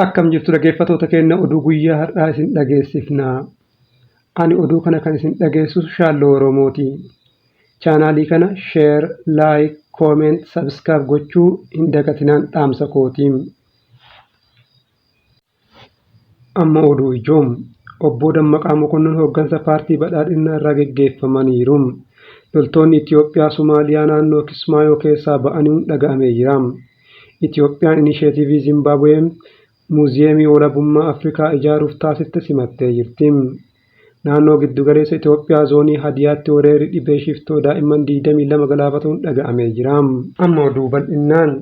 Akkam jirtu dhaggeeffattoota keenya, oduu guyyaa har'aa isin dhageessifna. Ani oduu kana kan isin dhageessisu Shaalloo Oromooti. Chaanaalii kana share, like, comment, subscribe gochuu hin dagatinaan dhaamsa kooti. Amma oduu ijoo. Obbo Dammaqaa Mokonnon hooggansa paartii badhaadhinnaa irraa geggeeffamaniiru. Loltoonni Itiyoophiyaa Somaaliyaa naannoo Kismaayoo keessaa ba'aniin dhaga'amee jira. Itiyoophiyaan inisheetiivii Zimbaabuween Muuziyeemii Walabummaa Afrikaa ijaaruuf taasifte simattee jirti. Naannoo Giddugaleessa Itiyoophiyaa Zoonii Hadiyaatti wereerri dhibee shiftoo daa'imman 22 galaafatuun dhaga'amee jira. Amma oduu bal'innaan.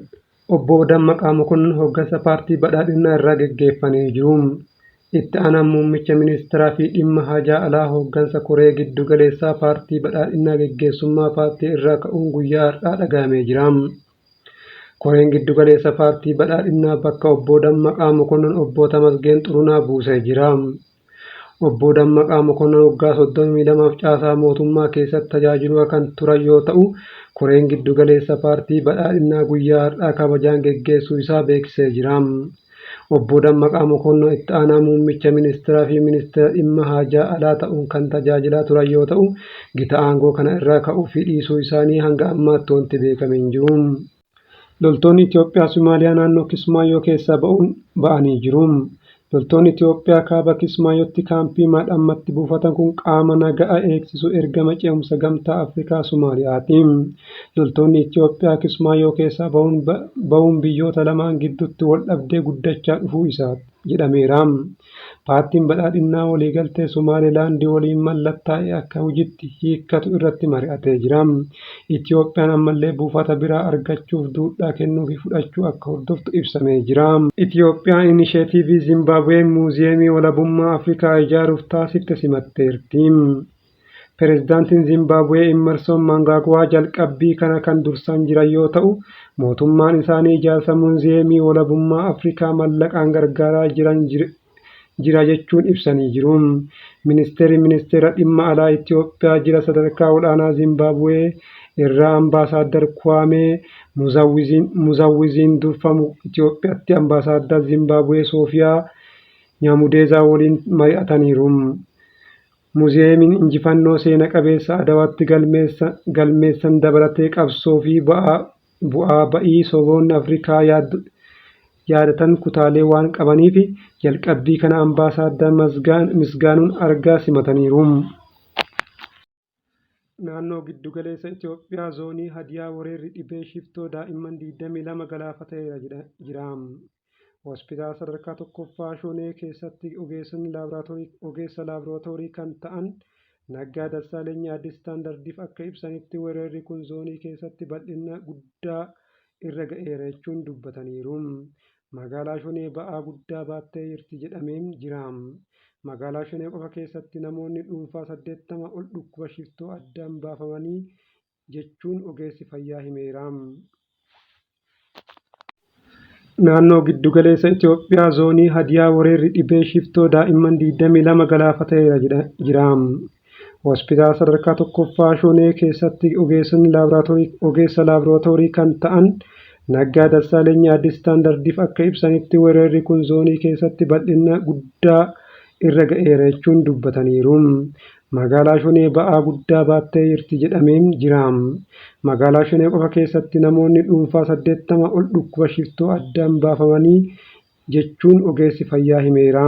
Obbo Dammaqaa Mokonnon hooggansa paartii badhaadhinnaa irraa geggeeffanii jiru. Itti aanaan muummicha ministeeraa fi dhimma haajaa alaa hooggansa koree giddu galeessaa paartii badhaadhinnaa geggeessummaa paartii irraa ka'uun guyyaa har'aa dhaga'amee jira. Koreen giddu galeessa paartii badhaadhinnaa bakka Obbo Dammaqaa Mokonnon Obbo Tamasgeen Xurunaa buusee jira. Obbo Dammaqaa Mokonnon waggaa 32f caasaa mootummaa keessatti tajaajilaa kan turan yoo ta'u, koreen giddu galeessa paartii badhaadhinnaa guyyaa har'aa kabajaan geggeessuu isaa beeksisee jira. Obbo Dammaqaa Mokonnon itti aanaa muummicha ministeeraa fi ministeera dhimma haajaa alaa ta'uun kan tajaajilaa turan yoo ta'u, gita aangoo kana irraa ka'uu fi dhiisuu isaanii hanga ammaatti wanti beekame hin jiru. Loltoonni Itiyoophiyaa Somaaliyaa naannoo Kismaayoo keessaa ba'uun ba'anii jiru. Loltoonni Itiyoophiyaa kaaba Kismaayootti kaampii Maadhammatti buufatan kun qaama naga'a eegsisu ergama ce'umsa Gamtaa Afrikaa Somaaliyaati. Loltoonni Itiyoophiyaa Kismaayoo keessaa ba'uun biyyoota lamaan gidduutti waldhabdee guddachaa dhufuu isaa jedhameera. Paartiin badhaadhinnaa waliigaltee Somaalilaandi waliin mallattaa'e akka hojiitti hiikkatu irratti mari'atee jira. Itiyoophiyaan ammallee buufata biraa argachuuf duudhaa kennuu fi fudhachuu akka hordoftu ibsamee jira. Itiyoophiyaan inisheetiivii Zimbaabuween Muuziyeemii Walabummaa Afrikaa ijaaruuf taasifte simatteerti. Pireezidaantiin Zimbaabuwee Immersoon Mnangagwaa jalqabbii kana kan dursan jiran yoo ta'u, mootummaan isaanii ijaarsa Muuziyeemii Walabummaa Afrikaa mallaqaan gargaaraa jiran jira jechuun ibsanii jiru. Ministeerri Ministeera Dhimma Alaa Itiyoophiyaa jila sadarkaa ol'aanaa Zimbaabuwee irraa Ambaasaaddar Kuwaamee Muzawwiziin durfamu Itiyoophiyaatti Ambaasaaddar Zimbaabuwee Soofiyaa Nyaamudeezaa waliin mari'ataniiru. Muuziyeemiin injifannoo seena qabeessa Adawaatti galmeessan dabalatee qabsoo fi bu'aa ba'ii saboonni Afrikaa yaadatan kutaalee waan qabaniif jalqabbii kana Ambaasaaddar Misgaanuun Argaa simataniiru. Naannoo Giddugaleessa Itoophiyaa Zoonii Hadiyaa wereerri dhibee shiftoo daa'imman 22 galaafateera jira. Hospitaala sadarkaa tokkoffaa Shonee keessatti ogeessa laaboraatoorii kan ta'an Naggaa Dassaaleny Addis Standardiif akka ibsanitti weerarri kun zoonii keessatti bal'ina guddaa irra ga'eera jechuun dubbataniiru. Magaalaa Shonee ba'aa guddaa baattee jirti jedhamee jira. Magaalaa Shonee qofa keessatti namoonni dhuunfaa 80 ol dhukkuba shiftoo addaan baafamanii jechuun ogeessi fayyaa himeera. Naannoo Giddugaleessa Itoophiyaa Zoonii Hadiyaa wereerri dhibee shiftoo daa'imman 22 galaafateera jira. Hospitaala sadarkaa tokkoffaa Shonee keessatti ogeessa laaboraatoorii kan ta'an Naggaa Dassaaleny Addis Standardiif akka ibsanitti weerarri kun zoonii keessatti bal'ina guddaa irra ga'eera jechuun dubbataniiru. Magaalaa Shonee ba'aa guddaa baattee jirti jedhamee jira. Magaalaa Shonee qofa keessatti namoonni dhuunfaa 80 ol dhukkuba shiftoo addaan baafamanii jechuun ogeessi fayyaa himeera.